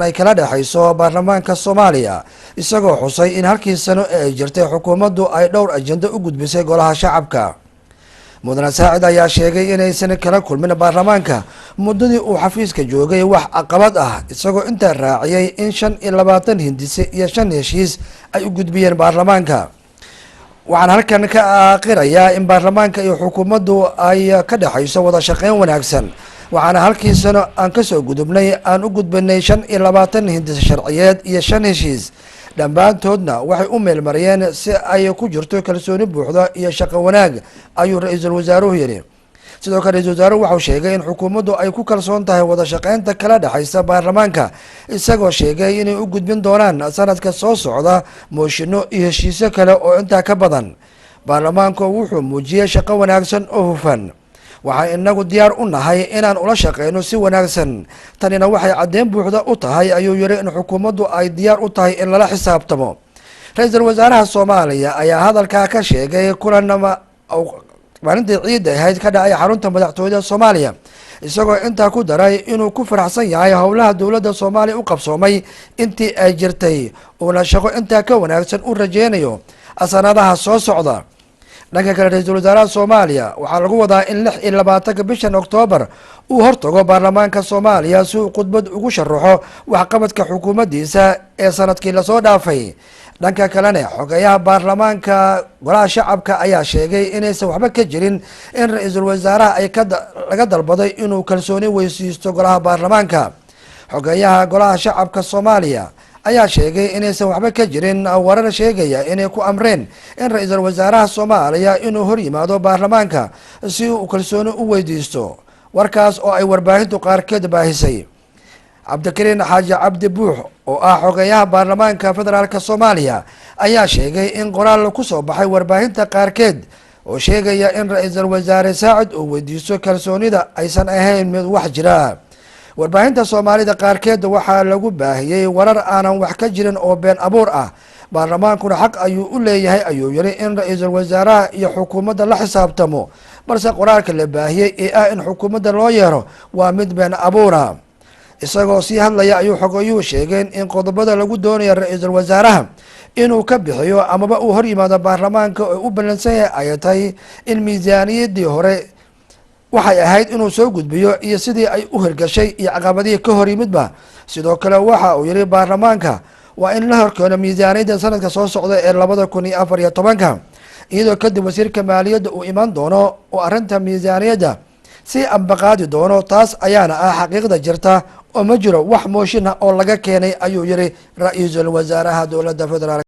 Ay kala dhexayso baarlamaanka Soomaaliya, isagoo xusay in halkii sano ee ay jirtay xukuumaddu ay dhowr ajando u gudbisay golaha shacabka. Mudane Saacid ayaa sheegay inaysan kala kulmin baarlamaanka muddadii uu xafiiska joogay wax caqabad ah, isagoo intaa raaciyay in 25 hindise iyo shan heshiis ay u gudbiyeen baarlamaanka. "Waxaan halkan ka aqirayaa in baarlamaanka iyo xukuumaddu ay ka dhexayso wada shaqeyn wanaagsan, waxaana halkii sano aan kasoo gudubnay aan u gudbinay 25 hindise sharciyeed iyo shan heshiis. Dhammaantoodna waxay u meelmariyeen si ay ku jirto kalsooni buuxda iyo shaqo wanaag," ayuu ra-iisul wasaaruhu yidhi. Sidoo kale, ra-isul wasaaruhu waxau sheegay in xukuumaddu ay ku kalsoon tahay wada shaqeynta kala dhexaysa baarlamaanka, isagoo sheegay inay u gudbin doonaan sanadka soo socda mooshinno iyo heshiisyo kale oo intaa ka badan. "Baarlamaanku wuxuu muujiyey shaqo wanaagsan oo hufan. Waxaan inagu diyaar u nahay inaan ula shaqeyno si wanaagsan. Tanina waxay caddeyn buuxda u tahay," ayuu yihi, "in xukuumaddu ay diyaar u tahay in lala xisaabtamo." Ra-iisul wasaaraha Soomaaliya ayaa hadalkaa ka sheegay kulan maalintii ciidda ahayd ka dhacay xarunta madaxtooyada Soomaaliya, isagoo intaa ku daray inuu ku faraxsan yahay howlaha dowladda Soomaaliya u qabsoomay intii ay jirtay, uuna shaqo intaa ka wanaagsan u rajeynayo sanadaha soo socda. Dhanka kale, ra-iisul wasaaraha Soomaaliya waxaa lagu wadaa in 26-ka bishan Oktoobar uu hortago baarlamaanka Soomaaliya si uu khudbad ugu sharaxo waxqabadka xukuumaddiisa ee sanadkii lasoo dhaafay. Dhanka kalena, xogeyaha baarlamaanka golaha shacabka ayaa sheegay inaysan waxba ka jirin in ra-iisul wasaaraha ay laga dalbaday inuu kalsooni weysiisto golaha baarlamaanka. Xogeyaha golaha shacabka Soomaaliya ayaa sheegay inaysan waxba ka jirin warar sheegaya inay ku amreen in ra-iisul wasaaraha Soomaaliya inuu hor yimaado baarlamaanka si uu kalsooni u weydiisto, warkaas oo ay warbaahintu qaarkeed baahisay. Cabdikariin Xaaji Cabdi Buux, oo ah xogeyaha baarlamaanka federaalka Soomaaliya, ayaa sheegay in qoraal ku soo baxay warbaahinta qaarkeed oo sheegaya in ra-iisul wasaare Saacid uu weydiisto kalsoonida aysan ahayn mid wax jira. "Warbaahinta Soomaalida qaarkeed waxaa lagu baahiyey warar aanan wax ka jirin oo been abuur ah. Baarlamaankuna xaq ayuu u leeyahay," ayuu yiri, "in ra-iisul wasaaraha iyo xukuumadda la xisaabtamo, balse qoraalka la baahiyey ee ah in xukuumadda loo yeero waa mid been abuura." Isagoo sii hadlaya ayuu xogeyuhu sheegeen in qodobada lagu doonayo ra-iisul wasaaraha inuu ka bixiyo amaba uu hor yimaado baarlamaanka oo u ballansan yahay ay tahay in miisaaniyaddii hore waxay ahayd inuu soo gudbiyo iyo sidii ay u hirgashay iyo caqabadihii ka hor yimidba. Sidoo kale, waxa uu yihi baarlamaanka waa in la horkeeno miisaaniyadda sanadka soo socda ee 2014-ka, iyadoo kadib wasiirka maaliyadda uu iman doono oo arrinta miisaaniyadda si ambaqaadi doono. Taas ayaana ah xaqiiqda jirta oo ma jiro wax mooshin ah oo laga keenay, ayuu yihi ra-iisul wasaaraha dowladda federaalka.